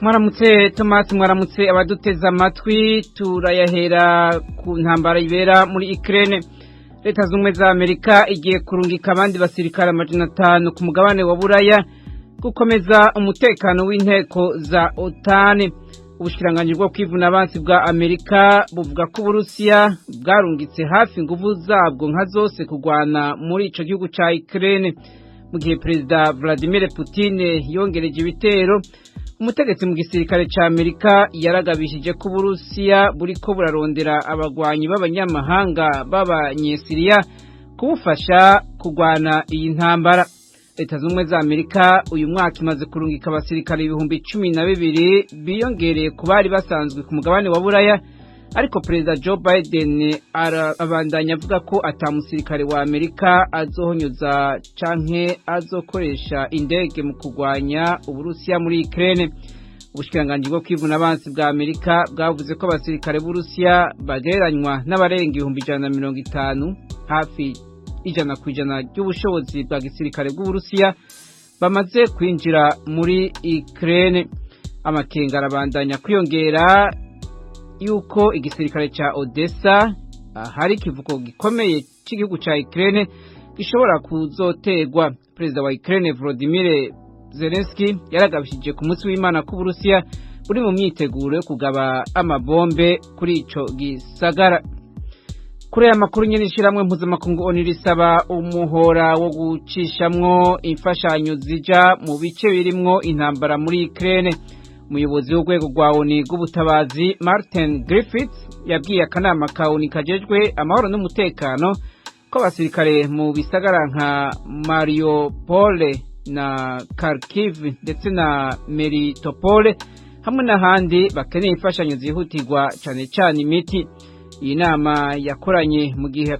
Mwaramutse Thomas, mwaramutse abaduteze amatwi. Turayahera ku ntambara ibera muri Ukraine. Leta Zunze za Amerika igiye kurungika abandi basirikare 500 ku mugabane wa Buraya gukomeza umutekano w'inteko za OTAN. Ubushikiranganji bwo kwivuna abansi bwa Amerika buvuga ko Uburusiya bwarungitse hafi inguvu zabwo nka zose kugwana muri ico gihugu ca Ukraine, mu gihe Perezida Vladimir Putin yongereje ibitero. Umutegetsi mu gisirikare ca Amerika yaragabishije ko Uburusiya buriko burarondera abagwanyi b'abanyamahanga b'abanyesiriya kubufasha kugwana iyi ntambara. Leta Zunze za Amerika uyu mwaka imaze kurungika abasirikare 12,000 biyongereye ku bari basanzwe ku mugabane wa Buraya, ariko Perezida Joe Biden arabandanya avuga ko ata musirikare wa Amerika azohonyoza canke azokoresha indege mu kurwanya Uburusiya muri Ukraine. Ubushikiranganji bwo kwivuna abansi bwa Amerika bwavuze ko abasirikare b'Uburusiya bagereranywa n'abarenga 150,000, hafi 100% ry'ubushobozi bwa gisirikare bw'Uburusiya, bamaze kwinjira muri Ukraine. Amakenga arabandanya kwiyongera yuko igisirikare ca Odessa, hari ikivuko gikomeye cy'igihugu ca Ukraine, gishobora kuzoterwa. Perezida wa Ukraine Volodymyr Zelensky yaragabishije ku munsi w'Imana ko Uburusiya buri mu myiteguro yo kugaba amabombe kuri ico gisagara. Kuri aya makuru nyene, ishiramwe mpuzamakungu ONU risaba umuhora wo gucishamwo imfashanyo zija mu bice birimwo intambara muri Ukraine. Umuyobozi w'urwego rwa ONU rw'ubutabazi Martin Griffiths yabwiye akanama ka ONU kajejwe amahoro n'umutekano ko abasirikare mu bisagara nka Mariupol na Kharkiv ndetse na Melitopol hamwe n'ahandi bakeneye imfashanyo zihutirwa, cane cane imiti. Iyi nama yakoranye mu gihe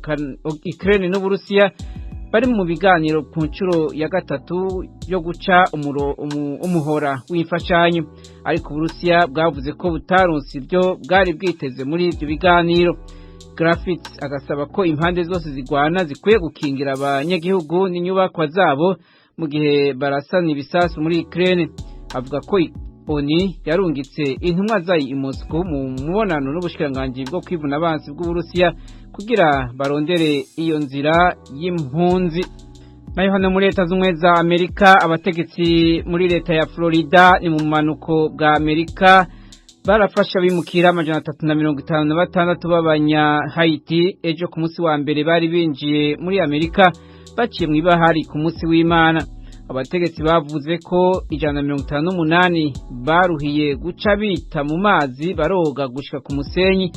Ukraine n'Uburusiya bari mu biganiro ku nshuro ya gatatu yo guca umuhora w'imfashanyo, ariko Uburusiya bwavuze ko butaronse ibyo bwari bwiteze muri ibyo biganiro. Griffiths agasaba ko impande zose zigwana zikwiye gukingira abanyagihugu n'inyubakwa zabo mu gihe barasana ibisasu muri Ukraine. Avuga ko ONU yarungitse intumwa zayo i Moscow mu mubonano n'ubushikiranganji bwo kwivuna abansi bw'Uburusiya kugira barondere iyo nzira y'impunzi. Nayo hano muri Leta Zunze za Amerika, abategetsi muri leta ya Florida, ni mu manuko bwa Amerika, barafashe abimukira 356 b'abanya Haiti ejo ku munsi wa mbere bari binjiye muri Amerika baciye mu ibahari ku munsi w'Imana. Abategetsi bavuze ko 158 baruhiye guca bita mu mazi baroga gushika ku musenyi,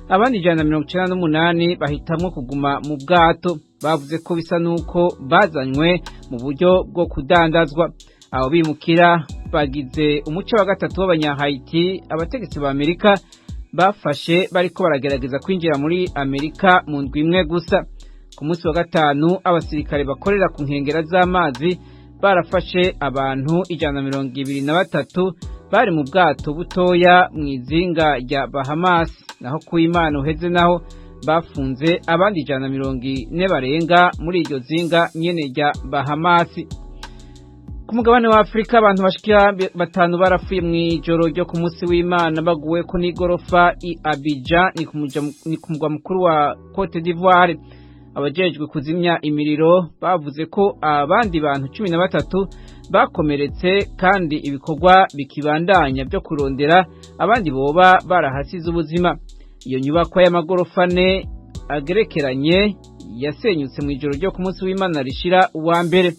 abandi 198 bahitamwo kuguma mu bwato. Bavuze ko bisa nuko bazanywe mu buryo bwo kudandazwa. Abo bimukira bagize umuce wa gatatu w'abanyahayiti abategetsi ba Amerika bafashe bariko baragerageza kwinjira muri Amerika mu ndwi imwe gusa. Ku munsi wa gatanu, abasirikare bakorera ku nkengera z'amazi barafashe abantu 123 bari mu bwato butoya mu izinga rya Bahamas. Naho ku Imana uheze naho bafunze abandi 140 barenga muri iryo zinga nyene rya Bahamas. Ku mugabane wa Afurika, abantu bashika batanu barapfuye mu ijoro ryo ku munsi w'Imana baguwe ko n'igorofa i Abidjan, ni ku mugwa mukuru wa Cote d'Ivoire. Abajejwe kuzimya imiriro bavuze ko abandi bantu 13 bakomeretse, kandi ibikorwa bikibandanya byo kurondera abandi boba barahasize ubuzima. Iyo nyubakwa y'amagorofa ane agerekeranye yasenyutse mu ijoro ryo ku munsi w'Imana rishira uwa mbere.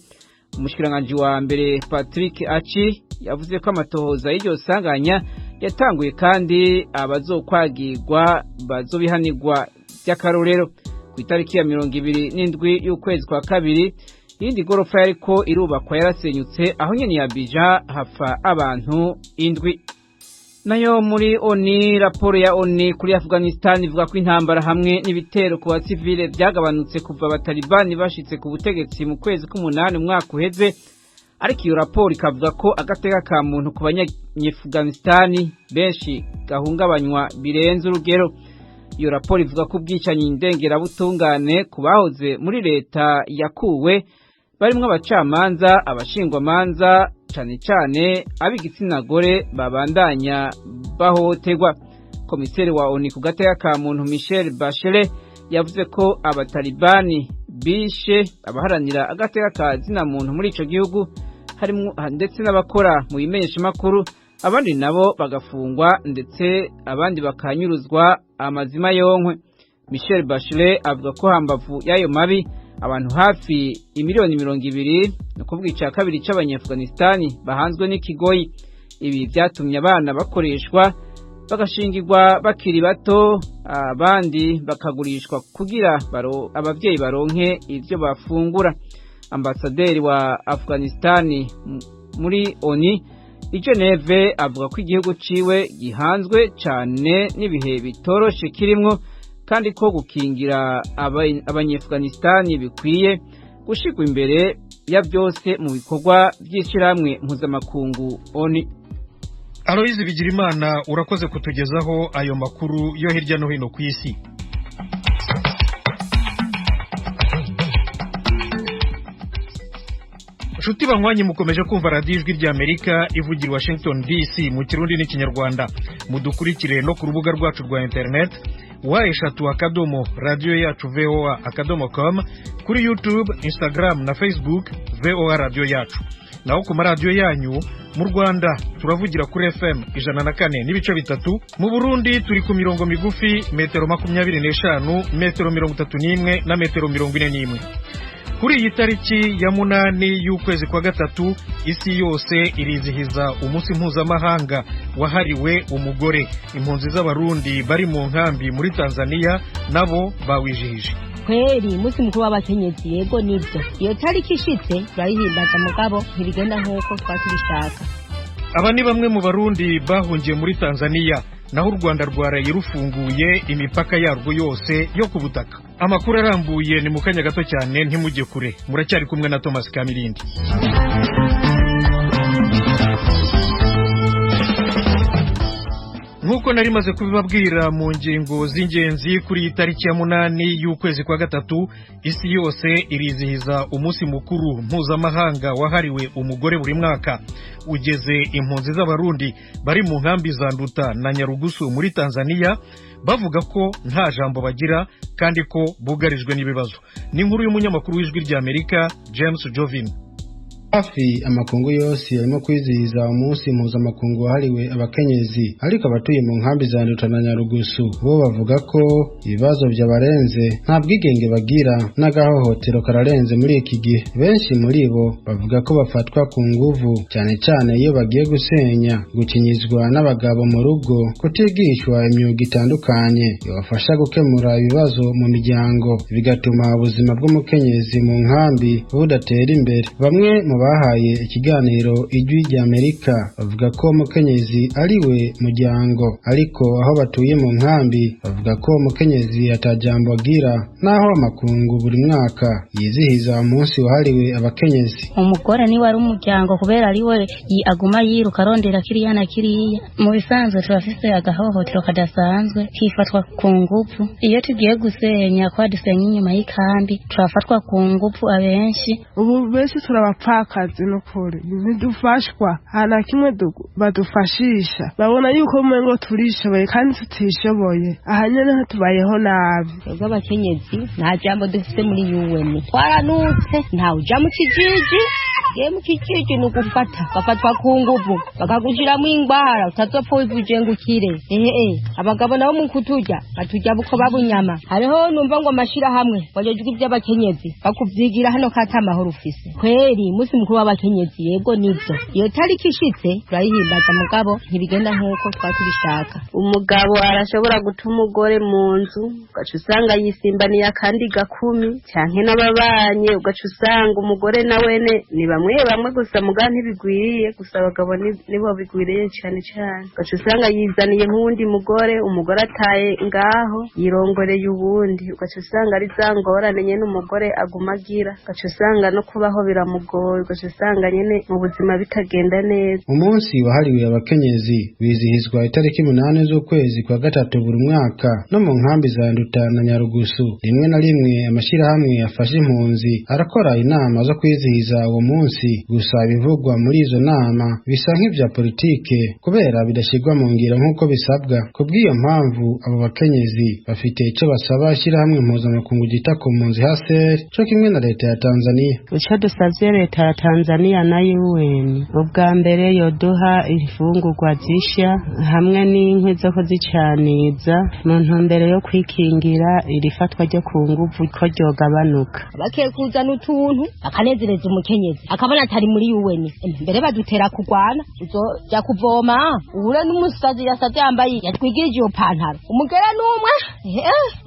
Umushikiranganji wa mbere Patrick Achi yavuze ko amatohoza y'iryo sanganya yatanguye, kandi abazokwagirwa bazobihanirwa by'akarorero. Ku itariki ya 27 y'ukwezi kwa kabiri, iyindi gorofa yariko irubakwa yarasenyutse aho nyene ya Abidjan, hafa abantu indwi. Nayo muri ONU, raporo ya ONU kuri Afghanistan ivuga ko intambara hamwe n'ibitero ku basivile byagabanutse kuva abatalibani bashitse ku butegetsi mu kwezi k'umunani umwaka uheze, ariko iyo raporo ikavuga ko agateka ka muntu ku banyafuganistani benshi gahungabanywa birenze urugero. Iyo raporo ivuga ko ubwicanyi ndengerabutungane ku bahoze muri leta yakuwe, barimwo abacamanza, abashingwamanza cane cane ab'igitsina gore babandanya bahohoterwa. Komiseri wa ONU ku gateka ka muntu Michel Bachelet yavuze ko abatalibani bishe abaharanira agateka ka zina muntu muri ico gihugu, harimo ndetse n'abakora mu bimenyeshamakuru, abandi nabo bagafungwa ndetse abandi bakanyuruzwa amazima yonkwe. Michel Bachelet avuga ko hambavu y'ayo mabi abantu hafi imiliyoni 20, ni ukuvuga ica kabiri c'Abanyaafghanistani, bahanzwe n'ikigoyi. Ibi vyatumye abana bakoreshwa bagashingirwa bakiri bato, abandi bakagurishwa kugira abavyeyi baronke ivyo bafungura. Ambasaderi wa Afghanistani muri ONU i Geneve avuga ko igihugu ciwe gihanzwe cane n'ibihe bitoroshe kirimwo, kandi ko gukingira Abanyaafghanistani bikwiye gushirwa imbere ya byose mu bikorwa by'ishirahamwe mpuzamakungu ONU. Aloyizi Bigirimana, urakoze kutugezaho ayo makuru yo hirya no hino ku isi. Nshuti banywanyi, mukomeje kumva radiyo Ijwi ry'Amerika ivugira Washington DC mu Kirundi n'Ikinyarwanda. Mudukurikire no ku rubuga rwacu rwa internet www.radioyacuvoa.com, kuri YouTube, Instagram na Facebook VOA Radiyo Yacu. Naho ku maradiyo yanyu mu Rwanda turavugira kuri FM 104.3, mu Burundi turi ku mirongo migufi metero 25, metero 31 na metero 41. Kuri iyi tariki ya 8 y'ukwezi kwa gatatu, isi yose irizihiza umunsi mpuzamahanga wahariwe umugore. Impunzi z'Abarundi bari mu nkambi muri Tanzania nabo bawijihije. Kweri umunsi mukuru w'abakenyezi, yego nibyo, iyo tariki ishitse turayihimbaza, mugabo ntibigenda nk'uko twatubishaka. Aba ni bamwe mu Barundi bahungiye muri Tanzania. Naho u Rwanda rwaraye rufunguye imipaka yarwo yose yo ku butaka. Amakuru arambuye ni mu kanya gato cyane, ntimujye kure, muracyari kumwe na Thomas Kamirindi. Nk'uko nari maze kubibabwira mu ngingo z'ingenzi, kuri iyi tariki ya 8 y'ukwezi kwa gatatu isi yose irizihiza umunsi mukuru mpuzamahanga wahariwe umugore buri mwaka. Ugeze impunzi z'Abarundi bari mu nkambi za Nduta na Nyarugusu muri Tanzania bavuga ko nta jambo bagira kandi ko bugarijwe n'ibibazo. Ni inkuru y'umunyamakuru w'Ijwi ry'Amerika James Jovin. Hafi amakungu yose arimo kwizihiza umunsi mpuzamakungu wahariwe abakenyezi, ariko abatuye mu nkambi za Nduta na Nyarugusu bo bavuga ko ibibazo byabarenze, nta bwigenge bagira n'agahohotero kararenze muri iki gihe. Benshi muri bo bavuga ko bafatwa ku nguvu, cyane cyane iyo bagiye gusenya, gukinyizwa n'abagabo mu rugo, kutigishwa imyuga itandukanye ibafasha gukemura ibibazo mu miryango, bigatuma ubuzima bw'umukenyezi mu nkambi budatera imbere. Bamwe mu bahaye ikiganiro Ijwi ry'Amerika bavuga ko umukenyezi ari we muryango, ariko aho batuye mu nkambi bavuga ko umukenyezi atajambo agira, naho amakungu buri mwaka yizihiza umunsi wahariwe abakenyezi. Umugore niwe ari umuryango, kubera ari we aguma yiruka arondera kiriya na kiriya. Mu bisanzwe turafise agahohotero kadasanzwe, kifatwa ku ngufu. Iyo tugiye gusenya, kwa dusenya inyuma y'ikambi, turafatwa ku ngufu abenshi. Ubu benshi turabapfakazi, n'ukuri ntidufashwa, nta na kimwe badufashisha. Babona yuko umengo turishoboye kandi tutishoboye, aha nyene tubayeho nabi. Twebwe abakenyezi nta jambo dufise muri UN, twaranutse, ntawe uja mu kijiji. Ye mu kijiji ni ugufata, bafatwa ku nguvu, bakagushiramo ingwara utazopfa wivuje ngo ukire. Ehe, abagabo nabo mu kuturya baturya buko babunyama. Hariho numva ngo amashirahamwe bajejwe ivy'abakenyezi bakuvyigira hano kata amahoro ufise. Kweri umunsi mukuru w'abakenyezi, yego nibyo, iyo tariki ishitse turayihimbaza, mugabo ntibigenda nk'uko twatubishaka. Umugabo arashobora guta umugore mu nzu, ugaca usanga yisimbaniye akandi gakumi canke n'ababanye, ugaca usanga umugore na wene ni bamwe bamwe gusa, muga ntibigwiriye gusa, abagabo nibo bigwiriye cyane cyane. Ugaca usanga yizaniye nk'uwundi mugore, umugore ataye ngaho yirongoreye uwundi, ugaca usanga ari za ngorane nyene umugore aguma agira, ugaca usanga no kubaho biramugoye, ugaca usanga nyene mu buzima bitagenda neza. Umunsi wahariwe abakenyezi wizihizwa itariki 8 z'ukwezi kwa gatatu buri mwaka no mu nkambi za Nduta na Nyarugusu. Rimwe na rimwe amashyirahamwe afasha impunzi arakora inama zo kwizihiza uwo munsi. munsi. Gusa ibivugwa muri izo nama bisa nk'ivya politike kubera bidashyirwa mu ngiro nk'uko bisabwa. Kubw'iyo mpamvu abo bakenyezi bafite ico basaba ishyirahamwe mpuzamakungu ryita ku mpunzi HCR co kimwe na leta ya Tanzania. Ico dusavye leta ya Tanzania na UN, ubwa mbere yoduha imfungurwa zisha hamwe n'inkwi zo kuzicaniza mu ntumbero yo kwikingira iri fatwa ryo ku nguvu ko ryogabanuka. Bakekuza n'utuntu akanezereza umukenyezi akabona atari muri UN, mbere badutera kugwana uzoja kuvoma uhure n'umusazi yasaze yambaye yatwigirije iyo pantaro umugera n'umwe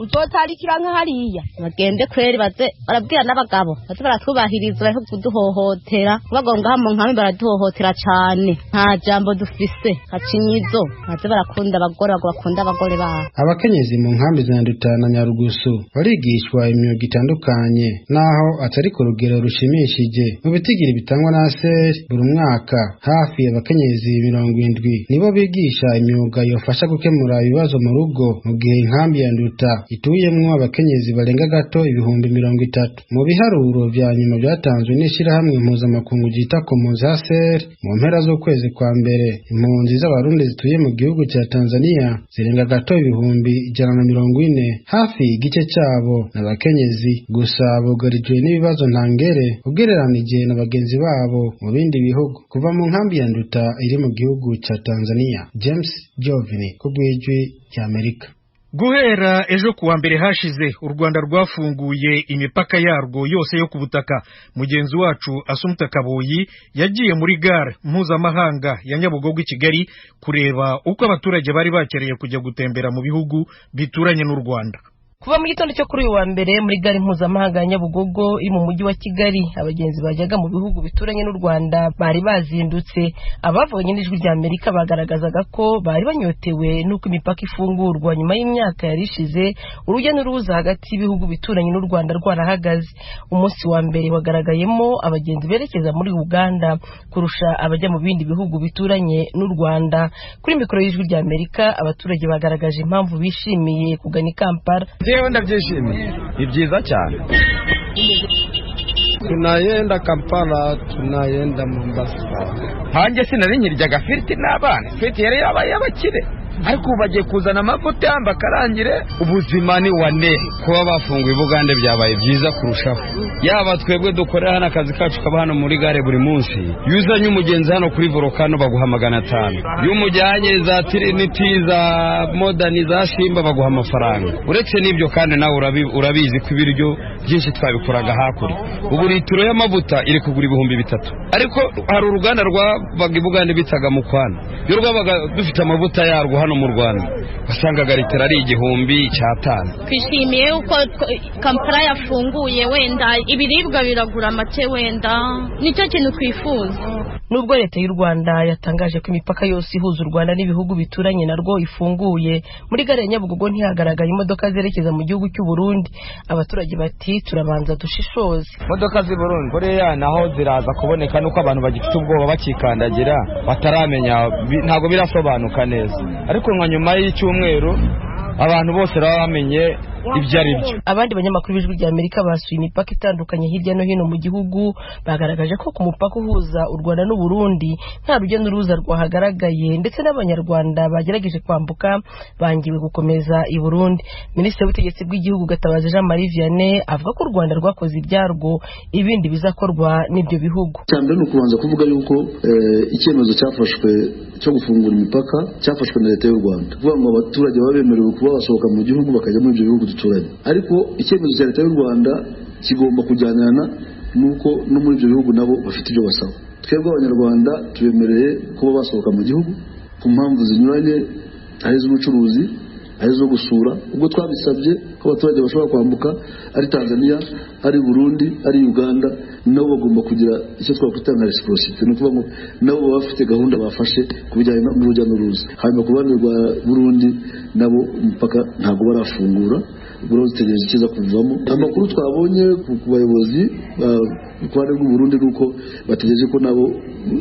uzotarikira nka hariya. Bagende kweri baze barabwira n'abagabo baze baratwubahiriza bareke kuduhohotera, bagonga mu nkambi baraduhohotera cane, nta jambo dufise hacinyizo, baze barakunda abagore bakunda abagore babo. Abakenyezi mu nkambi za Nduta na Nyarugusu barigishwa imyuga itandukanye naho atari ku rugero rushimishije. Mu bitigiri bitangwa na ASER buri mwaka hafi abakenyezi 70 nibo bigisha imyuga yofasha gukemura ibibazo mu rugo, mu gihe inkambi ya Nduta ituyemwo abakenyezi barenga gato 30,000. Mu biharuro vya nyuma byatanzwe n'ishirahamwe mpuzamakungu ryita ku mpunzi HCR mu mpera z'ukwezi kwa mbere, impunzi z'abarundi zituye mu gihugu cya Tanzania zirenga gato 140,000, hafi igice cyabo n'abakenyezi. Gusa bugarijwe n'ibibazo ntangere ugereranije na bagenzi babo mu bindi bihugu. Kuva mu nkambi ya Nduta iri mu gihugu cya Tanzania, James Jovini ku bw'Ijwi ry'Amerika. Guhera ejo kuwa mbere hashize u Rwanda rwafunguye imipaka yarwo yose yo ku butaka. Mugenzi wacu Asumta Kaboyi yagiye muri gare mpuzamahanga ya Nyabugogo i Kigali kureba uko abaturage bari bakereye kujya gutembera mu bihugu bituranye n'u Rwanda. Kuva mu gitondo cyo kuri uyu wa mbere muri gare mpuzamahanga ya Nyabugogo iri mu mujyi wa Kigali, abagenzi bajyaga mu bihugu bituranye n'u Rwanda bari bazindutse. Abavuganye n'Ijwi rya Amerika bagaragazaga ko bari banyotewe n'uko imipaka ifungurwa nyuma y'imyaka yari ishize urujya n'uruza hagati y'ibihugu bituranye n'u Rwanda rwarahagaze. Umunsi wa mbere wagaragayemo abagenzi berekeza muri Uganda kurusha abajya mu bindi bihugu bituranye n'u Rwanda. Kuri mikoro y'Ijwi rya Amerika abaturage bagaragaje impamvu bishimiye kugana i Kampala. Jewe ndabyishimiye, ni byiza cyane. Tunayenda Kampala, tunayenda Mombasa. Hanjye sinari nkiryaga firiti n'abana, firiti yari yabaye abakire, ariko ubu bagiye kuzana amavuta bakarangire. Ubuzima ni wane. Kuba bafunguye Bugande byabaye byiza kurushaho. Yaba twebwe dukorera hano akazi kacu kaba hano muri gare buri munsi, iyo uzanye umugenzi hano kuri volcano baguha 500, iyo umujyanye za Trinity za Modern za Simba baguha amafaranga. Uretse n'ibyo kandi nawe urabizi ko ibiryo byinshi twabikoraga hakurya. Ubu litiro y'amavuta iri kugura 3000, ariko hari uruganda rwabaga i Bugande bitaga Mukwana, iyo rwabaga dufite amavuta yarwo hano mu Rwanda wasangaga litiro ari 1500. Twishimiye uko Kampala yafunguye, wenda ibiribwa biragura make, wenda nicyo kintu twifuza. Nubwo leta y'u Rwanda yatangaje ko imipaka yose ihuza u Rwanda n'ibihugu bituranye narwo ifunguye, muri gare ya Nyabugogo ntihagaragaye imodoka zerekeza mu gihugu cy'u Burundi. Abaturage bati turabanza dushishoze. Imodoka z'i Burundi buriya naho ziraza kuboneka nuko abantu bagifite ubwoba bakikandagira bataramenya, ntabwo birasobanuka neza, ariko nka nyuma y'icyumweru abantu bose baba bamenye ibyo ari byo. Abandi banyamakuru b'Ijwi rya Amerika basuye imipaka itandukanye hirya no hino mu gihugu, bagaragaje ko ku mupaka uhuza u Rwanda n'u Burundi nta rujya n'uruza rwahagaragaye, ndetse n'abanyarwanda bagerageje kwambuka bangiwe gukomeza i Burundi. Minisitiri w'Ubutegetsi bw'Igihugu Gatabazi Jean Marie Vianney avuga ko u Rwanda rwakoze ibyarwo, ibindi bizakorwa n'ibyo bihugu. Cyambere ni ukubanza kuvuga yuko icyemezo cyafashwe cyo gufungura imipaka cyafashwe na leta y'u Rwanda, kuvuga ngo abaturage baba bemerewe kuba basohoka mu gihugu bakajya muri ibyo bihugu duturanye, ariko icyemezo cya leta y'u Rwanda kigomba kujyanirana nuko no muri ibyo bihugu nabo bafite ibyo basaba. Twebwe abanyarwanda tubemereye kuba basohoka mu gihugu ku mpamvu zinyuranye, ari iz'ubucuruzi, ari izo gusura. Ubwo twabisabye ko abaturage bashobora kwambuka ari Tanzania, ari Burundi, ari Uganda, nabo bagomba kugira icyo twakwita nka reciprocity, ni ukuvuga ngo nabo baba bafite gahunda bafashe ku bijyanye n'urujya n'uruza. Hanyuma ku ruhande rwa Burundi nabo umupaka ntabwo barafungura, ubwo dutegereje ikiza kuvamo. Amakuru twabonye ku bayobozi Ku ruhande rw'u Burundi nuko bategereje ko nabo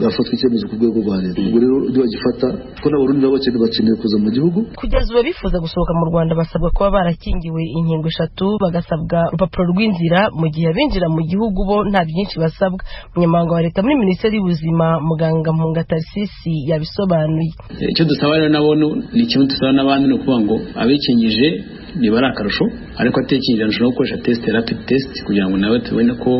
hafatwa icyemezo ku rwego rwa leta. Ubwo rero ibyo bagifata ko n'Abarundi nabo bakeneye kuza mu gihugu. Kugeza ubu abifuza gusohoka mu Rwanda basabwa kuba barakingiwe inkingo 3, bagasabwa urupapuro rw'inzira, mu gihe abinjira mu gihugu bo nta byinshi basabwa. Umunyamabanga wa leta muri Minisiteri y'Ubuzima, Muganga Mpunga Tarsisi, yabisobanuye. Icyo dusaba rero nabo ni kimwe dusaba n'abandi, ni ukuvuga ngo abikingije niba ari akarusho, ariko atikingije ashobora gukoresha test, rapid test, kugira ngo nawe tubone ko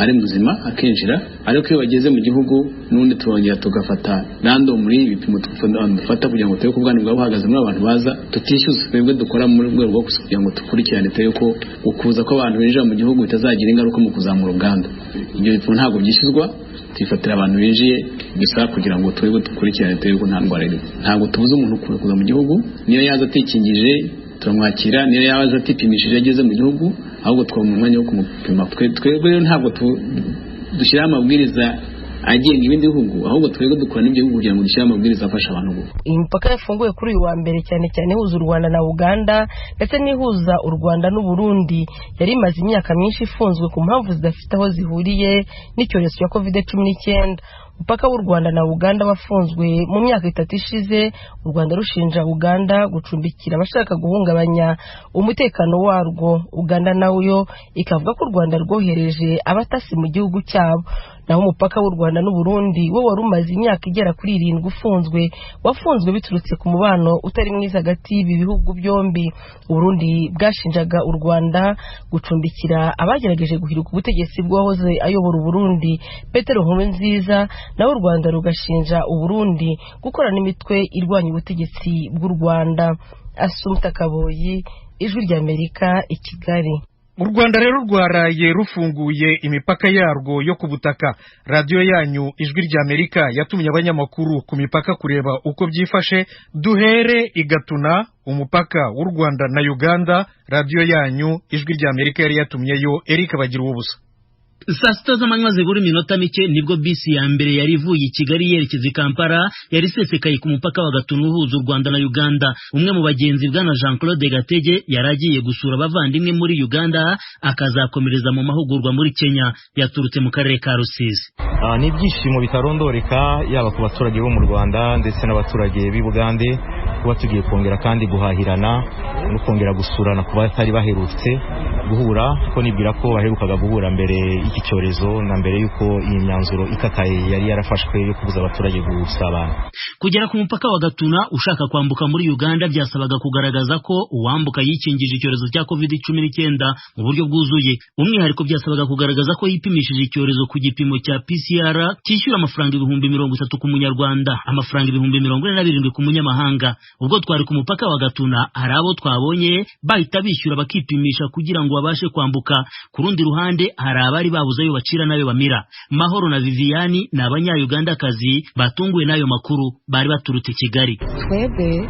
ari muzima akinjira. Ariko iyo bageze mu gihugu n'ubundi turongera tugafata random ibipimo dufata kugira ngo turebe ko ubwandu bwaba buhagaze muri abantu baza, tutishyuza. Twebwe dukora muri rwego rwo kugira ngo dukurikirane turebe ko ukuza kw'abantu binjira mu gihugu bitazagira ingaruka mu kuzamura ubwandu. Ibyo bipimo ntabwo byishyuzwa, tubifatira abantu binjiye gusa kugira ngo turebe, dukurikirane turebe ko nta ndwara irimo. Ntabwo tubuza umuntu kuza mu gihugu, niyo yaza atikingije turamwakira, niyo yaza atipimishije ageze mu gihugu ahubwo twamuha umwanya wo kumupima. Twebwe rero ntabwo dushyiraho amabwiriza agenga ibindi bihugu, ahubwo twebwe dukora n'ibyo bihugu kugira ngo dushyire amabwiriza afasha abantu. Iyi mipaka yafunguwe kuri uyu wa mbere, cyane cyane ihuza u Rwanda na Uganda ndetse n'ihuza u Rwanda n'u Burundi, yari imaze imyaka myinshi ifunzwe ku mpamvu zidafite aho zihuriye n'icyorezo cya Covid-19. Umupaka w'u Rwanda na Uganda wafunzwe mu myaka 3 ishize, u Rwanda rushinja Uganda gucumbikira abashaka guhungabanya umutekano warwo. Uganda nayo ikavuga ko u Rwanda rwohereje abatasi mu gihugu cyabo. Naho umupaka w'u Rwanda n'u Burundi wo wari umaze imyaka igera kuri 7 ufunzwe, wafunzwe biturutse ku mubano utari mwiza hagati y'ibi bihugu byombi. Uburundi bwashinjaga u Rwanda gucumbikira abagerageje guhirika ubutegetsi bw'uwahoze ayobora Uburundi Petero Nkurunziza, naho u Rwanda rugashinja Uburundi gukorana n'imitwe irwanya ubutegetsi bw'u Rwanda. Asumta Kaboyi, Ijwi ry'Amerika, i Kigali. U Rwanda rero rwaraye rufunguye imipaka yarwo yo ku butaka. Radiyo yanyu Ijwi ry'Amerika yatumye abanyamakuru ku mipaka kureba uko byifashe. Duhere i Gatuna, umupaka w'u Rwanda na Uganda. Radiyo yanyu Ijwi ry'Amerika yari yatumyeyo Eric Bagira ubusa. Saa 6 z'amanywa zibura iminota mike nibwo bisi ya mbere yari ivuye i Kigali yerekeza i Kampala yari isesekaye ku mupaka wa Gatuna uhuza u Rwanda na Uganda. Umwe mu bagenzi, bwana Jean Claude Gatege, yari agiye gusura abavandimwe muri Uganda akazakomereza mu mahugurwa muri Kenya. Yaturutse mu karere ka Rusizi. Ni ibyishimo bitarondoreka yaba ku baturage bo mu Rwanda ndetse n'abaturage b'i Bugande, kuba tugiye kongera kandi guhahirana no kongera gusurana ku batari baherutse guhura, ko nibwira ko baherukaga guhura mbere iki cyorezo na mbere y'uko iyi myanzuro ikakaye yari yarafashwe yo kubuza abaturage gusabana. Kugera ku mupaka wa Gatuna ushaka kwambuka muri Uganda byasabaga kugaragaza ko uwambuka yikingije icyorezo cya Covid-19 mu buryo bwuzuye. Umwihariko byasabaga kugaragaza ko yipimishije icyorezo ku gipimo cya PCR cyishyura amafaranga 30,000 ku munyarwanda, amafaranga 47,000 ku munyamahanga. Ubwo twari ku mupaka wa Gatuna hari abo twabonye bahita bishyura bakipimisha kugira ngo babashe kwambuka. Ku rundi ruhande hari abari babuze ayo bacira n'ayo bamira. Mahoro na Viviani ni abanyayugandakazi batunguwe n'ayo makuru, bari baturutse Kigali. Twebwe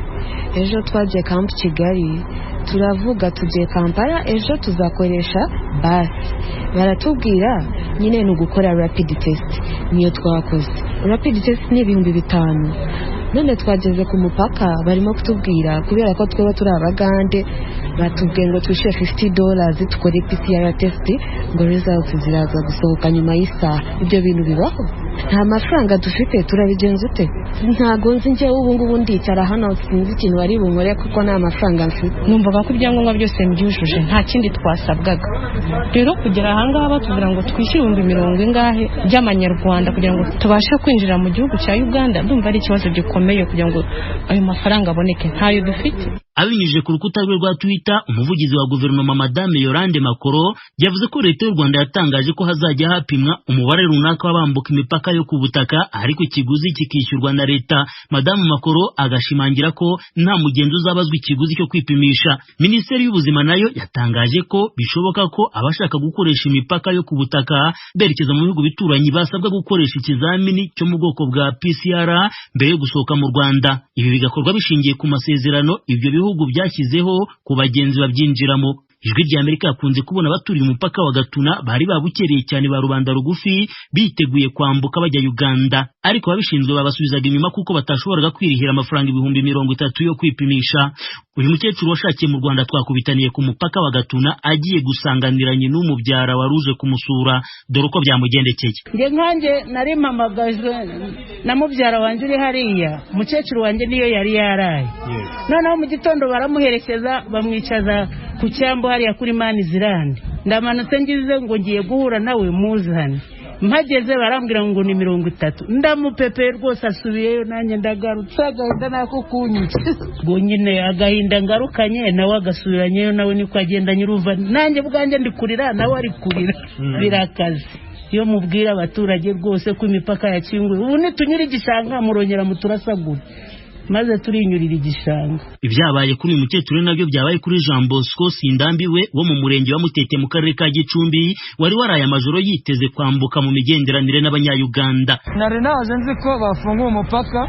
ejo twagiye kampu Kigali, turavuga tugiye Kampala ejo tuzakoresha basi, baratubwira nyine ni ugukora rapid test, niyo twakoze. Rapid test ni 5,000. None twageze ku mupaka barimo kutubwira kubera ko tweba turi abagande, batubwiye ngo twishyure $50 tukore PCR test, ngo results ziraza gusohoka nyuma y'isaha. Ibyo bintu bibaho? Nta mafaranga dufite, turabigenza ute? Ntago nzi njyewe ubu ngubu ndicara hano sinzi ikintu bari bunkore kuko nta mafaranga mfite. Numvaga ko ibyangombwa byose mbyujuje, nta kindi twasabwaga. Rero kugera ahangaha batubwira ngo twishyure 40,000 by'amanyarwanda kugira ngo tubashe kwinjira mu gihugu cya Uganda, ndumva ari ikibazo gikomeye kugira ngo ayo mafaranga aboneke, ntayo dufite. Abinyujije ku rukuta rwe rwa Twitter, umuvugizi wa guverinoma Madame Yolande Makoro yavuze ko leta y'u Rwanda yatangaje ko hazajya hapimwa umubare runaka w'abambuka imipaka yo ku butaka, ariko ikiguzi kikishyurwa na leta. Madame Makoro agashimangira ko nta mugenzi uzabazwa ikiguzi cyo kwipimisha. Minisiteri y'Ubuzima nayo yatangaje ko bishoboka ko abashaka gukoresha imipaka yo ku butaka berekeza mu bihugu bituranyi basabwa gukoresha ikizamini cyo mu bwoko bwa PCR mbere yo gusohoka mu Rwanda. Ibi bigakorwa bishingiye ku masezerano ibyo bihugu byashyizeho ku bagenzi babyinjiramo. Ijwi rya Amerika yakunze kubona abaturiye umupaka wa Gatuna bari babukereye cyane ba rubanda rugufi biteguye kwambuka bajya Uganda, ariko ababishinzwe babasubizaga inyuma kuko batashoboraga kwirihira amafaranga 30,000 yo kwipimisha. Uyu mukecuru washakiye mu Rwanda twakubitaniye ku mupaka wa Gatuna agiye gusanganiranye n'umubyara waruje kumusura, dore uko byamugendekeye. Nge nkanjye nari mpamagajwe na mubyara wanjye uri hariya, umukecuru wanjye niyo yari yaraye. Noneho mu gitondo baramuherekeza bamwicaza ku cyambu hariya kuri Mani Zirande. Ndamanutse ngize ngo ngiye guhura nawe muzane, mpageze barambwira ngo ni 30. Ndamupepeye rwose asubiyeyo, nanjye ndagarutse agahinda nako kunyica. Ngo nyine agahinda ngarukanye nawe agasubiranyeyo, nawe niko agenda nyirumva, nanjye bwanjye ndi kurira nawe ari kurira. Birakaze iyo mubwira abaturage rwose ko imipaka yakinguye. Ubu nitunyura igishanga murongera muturasagura, maze turinyurira igishanga. Ibyabaye kuri uyu mukecuru nabyo byabaye kuri Jean Bosco Sindambiwe wo mu murenge wa Mutete mu karere ka Gicumbi, wari waraye amajoro yiteze kwambuka mu migenderanire n'abanyayuganda. Nari naje nzi ko bafunguye umupaka,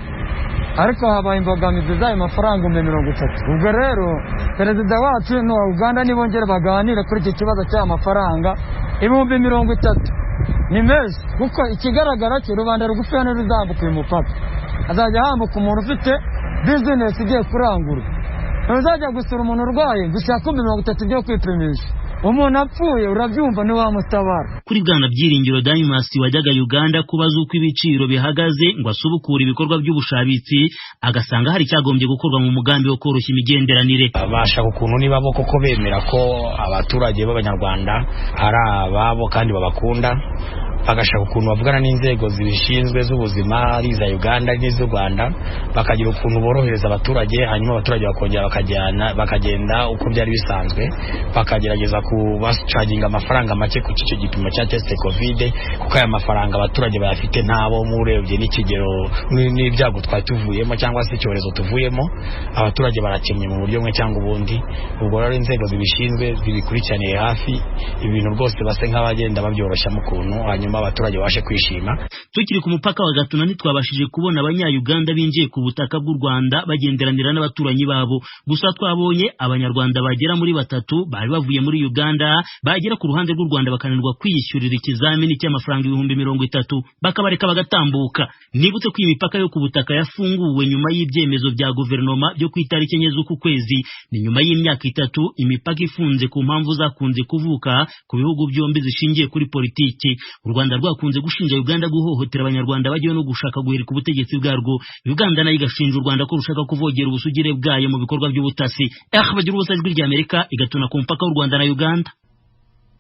ariko habaye imbogamizi z'ayo mafaranga 30,000. Ubwo rero perezida wacu n'uwa Uganda nibongere baganire kuri iki kibazo cy'aya mafaranga 30,000 ni menshi, kuko ikigaragara cyo rubanda rugufi hano ruzambuka uyu mupaka. Azajya hambuka umuntu ufite bizinesi igiye kurangura, ntuzajya gusura umuntu urwaye gushaka 30,000 byo kwipimisha. Umuntu apfuye urabyumva ntiwamutabara. Kuri Bwana Byiringiro Danimas wajyaga Uganda kubaza uko ibiciro bihagaze ngo asubukure ibikorwa by'ubushabitsi, agasanga hari icyagombye gukorwa mu mugambi wo koroshya imigenderanire. Bashaka ukuntu niba bo koko bemera ko abaturage b'Abanyarwanda ari ababo kandi babakunda, bagashaka ukuntu bavugana n'inzego zibishinzwe z'ubuzima, ari iza Uganda n'iz'u Rwanda, bakagira ukuntu borohereza abaturage, hanyuma abaturage bakongera bakajyana bakagenda uko byari bisanzwe, bakagerageza kubacaginga amafaranga make ku cyo gipimo cya test covid, kuko aya mafaranga abaturage bayafite ntabo murebye n'ikigero n'ibyago twari tuvuyemo cyangwa se icyorezo tuvuyemo, abaturage barakennye mu buryo bumwe cyangwa ubundi. Ubwo rero inzego zibishinzwe zibikurikiraniye hafi ibintu rwose base nk'abagenda babyoroshya mu kuntu, hanyuma abaturage babashe kwishima. Tukiri ku mupaka wa Gatuna ntitwabashije kubona abanyayuganda binjiye ku butaka bw'u Rwanda bagenderanira n'abaturanyi babo. Gusa twabonye abanyarwanda bagera muri 3 bari bavuye muri Uganda bagera ku ruhande rw'u Rwanda bakananirwa kwiyishyurira ikizamini cy'amafaranga 30,000 bakabareka bagatambuka. Nibutse ko imipaka yo ku butaka yafunguwe nyuma y'ibyemezo bya guverinoma byo ku itariki 4 z'uku kwezi. Ni nyuma y'imyaka 3 imipaka ifunze ku mpamvu zakunze kuvuka ku bihugu byombi zishingiye kuri politiki. U Rwanda rwakunze gushinja Uganda guhohotera abanyarwanda bagiye no gushaka guhirika ubutegetsi bwarwo. Uganda nayo igashinja u Rwanda ko rushaka kuvogera ubusugire bwayo mu bikorwa by'ubutasi. Bagira ubusa Ijwi rya Amerika igatuna ku mupaka w'u Rwanda na Uganda.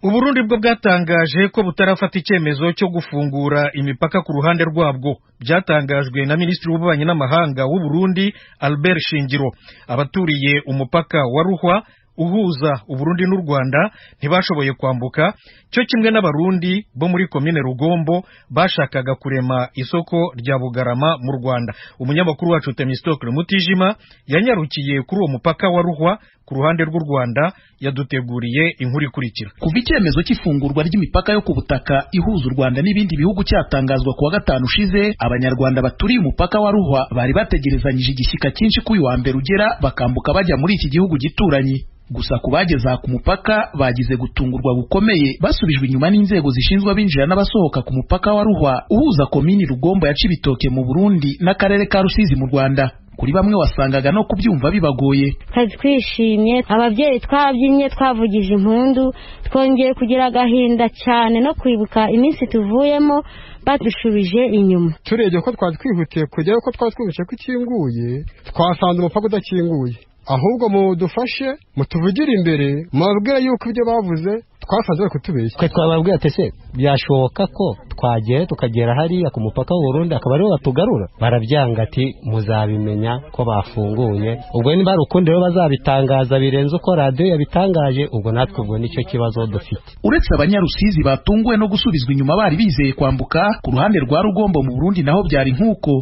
Uburundi bwo bwatangaje ko butarafata icyemezo cyo gufungura imipaka ku ruhande rwabwo. Byatangajwe na Minisitiri w'Ububanyi n'Amahanga w'u Burundi Albert Shingiro. Abaturiye umupaka wa Ruhwa uhuza Uburundi n'u Rwanda ntibashoboye kwambuka, cyo kimwe n'abarundi bo muri komine Rugombo bashakaga kurema isoko rya Bugarama mu Rwanda. Umunyamakuru wacu Temistocle Mutijima yanyarukiye kuri uwo mupaka wa Ruhwa ku ruhande rw'u Rwanda, yaduteguriye inkuru ikurikira. Kuva icyemezo cy'ifungurwa ry'imipaka yo ku butaka ihuza u Rwanda n'ibindi bihugu cyatangazwa kuwa gatanu ushize, abanyarwanda baturiye umupaka wa Ruhwa bari bategerezanyije igishyika cyinshi ko uyu wa mbere ugera bakambuka bajya muri iki gihugu gituranyi. Gusa ku bageze ku mupaka bagize gutungurwa gukomeye, basubijwe inyuma n'inzego zishinzwe abinjira n'abasohoka ku mupaka wa Ruhwa uhuza komini Rugombo ya Cibitoke mu Burundi n'akarere ka Rusizi mu Rwanda. Kuri bamwe wasangaga no kubyumva bibagoye. Twari twishimye, ababyeyi twabyinnye, twavugije impundu, twongeye kugira agahinda cyane no kwibuka iminsi tuvuyemo badushubije inyuma. Turebye ko twari twihutiye kujyayo, ko twari twumvise ko ikinguye, twasanze umupaka udakinguye. Ahubwo mudufashe mutuvugire imbere, mubabwire yuko ibyo bavuze twasanze bari kutubeshya. Twe twababwira ati se byashoboka ko twagera tukagera hariya ku mupaka w'u Burundi akaba ariho batugarura? Barabyanga ati muzabimenya ko bafunguye. Ubwo niba ari ukundi rero bazabitangaza birenze uko radiyo yabitangaje, ubwo natwe ubwo nicyo kibazo dufite. Uretse abanyarusizi batunguwe no gusubizwa inyuma bari bizeye kwambuka, ku ruhande rwa Rugombo mu Burundi naho byari nk'uko.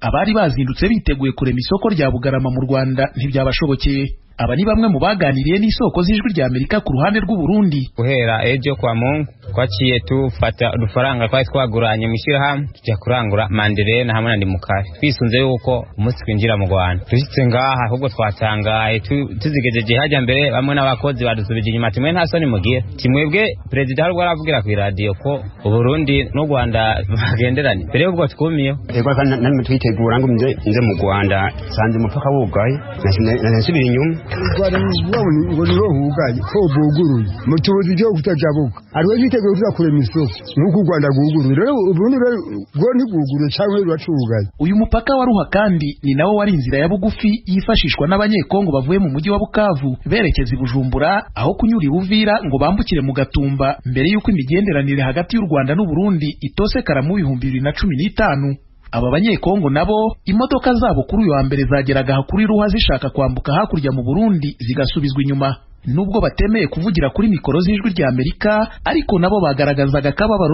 Abari bazindutse biteguye kurema isoko rya Bugarama mu Rwanda ntibyabashobokeye. Aba ni bamwe mu baganiriye n'isoko z'Ijwi rya Amerika ku ruhande rw'u Burundi. Guhera ejo kwa Mungu twaciye tufata udufaranga twari twaguranye mu ishyirahamwe, tujya kurangura manderena hamwe na ndimukari, twisunze yuko umunsi twinjira mu Rwanda. Dushitse ngaha ahubwo twatangaye, tuzigejeje hajya mbere bamwe n'abakozi badusubije inyuma, timwe nta soni mugira, timwebwe perezida hari ubwo aravugira ku iradiyo ko Uburundi n'u Rwanda bagenderanye, mbere y'ubwo twumiyeho. Ego namwe twitegura ngo nze mu Rwanda, sanze umupaka wugaye, nasubira inyuma. Ngo niho hugaye ko buguruye mutubuzi ibyo kutajabuka, hariho twiteguye tuzakurema isoko nk'uko u Rwanda rwuguruye, rero Uburundi rwo ntibwuguruye cyangwa ruracugaye. Uyu mupaka wa Ruha kandi ni nawo wari inzira ya bugufi yifashishwa n'Abanyekongo bavuye mu mujyi wa Bukavu berekeza i Bujumbura, aho kunyura i Buvira ngo bambukire mu Gatumba, mbere y'uko imigenderanire hagati y'u Rwanda n'u Burundi itosekara mu 2015. Aba Banyekongo nabo imodoka zabo kuri uyu wa mbere zageraga kuri Ruha zishaka kwambuka hakurya mu Burundi zigasubizwa inyuma. Nubwo batemeye kuvugira kuri mikoro z'Ijwi rya Amerika, ariko nabo bagaragazaga akababaro.